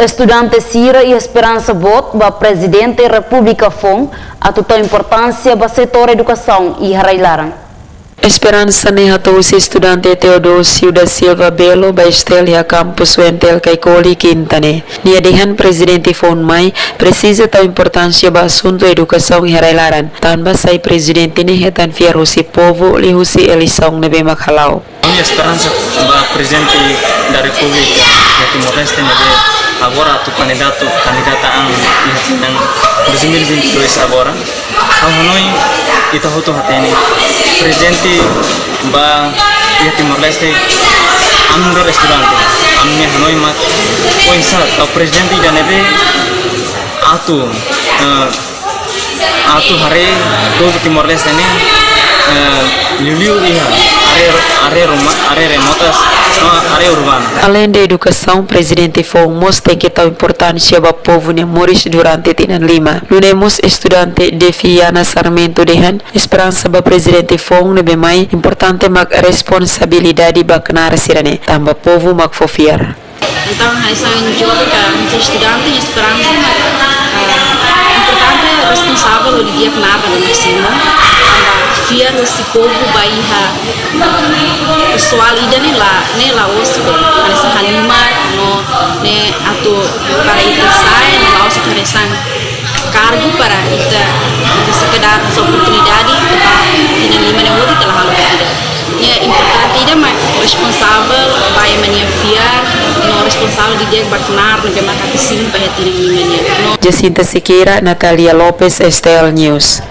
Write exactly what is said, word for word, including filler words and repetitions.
Estudante sira iha esperansa boot ba Prezidente Repúblika foun atu tau importánsia ba setór edukasaun iha rai-laran. Esperansa ne'e hato'o husi estudante Teodósio da Silva Belo ba STL iha kampus UNTL Caicoli, Kinta ne'e. Nia dehan Prezidente foun mai presiza tau importánsia ba asuntu edukasaun iha rai-laran, tanba sai Prezidente ne'e hetan fiar husi povu liuhusi eleisaun ne'ebé mak hala'o. Ami esperansa ba Prezidente da Repúblika iha Timor-Leste ne'ebé agora atu kandidatu, kandidata an iha tinan dois mil e vinte e dois agora. Ha'u hanoin ita hotu hatene Prezidente ba iha Timor-Leste, ami nu'udar estudante, ami hanoin mak oinsá tau Prezidente ida ne'ebé atu, eh, atu haree povu Timor-Leste ne'e, eh, liuliu iha área, área ruma, área remotas, no área urbana. Aleinde edukasaun, Prezidente foun mós tenke tau importánsia ba povu nia moris durante tinan lima. Nune'e mós estudante Defiana Sarmento dehan esperansa ba Prezidente foun ne'ebé mai importante mak responsabilidade ba knaar sira-ne'e, tanba povu mak fó fiar. Entaun, hanesan joven ka hanesan estudante, nia esperansa, ah, importante responsavel hodi di'ak knaar ba nia nasaun, tanba fiar husi povu ba iha, ah, pesoál ida ne'e la, ne'e la'ós, hanesan halimar, no ne'e atu para ita sai, no la'ós atu hanesan kargu para ita, ita sekedar hanesan oportunidade, ita tinan lima ne'e hotu ita la halo buat ida. Ne'e importante ida mak responsavel ba ema nia fiar, no responsavel didi'ak ba knaar ne'ebé mak atu simu ba iha tinan lima nian. No Jacinta Sequeira, Natalia Lopes, STL News.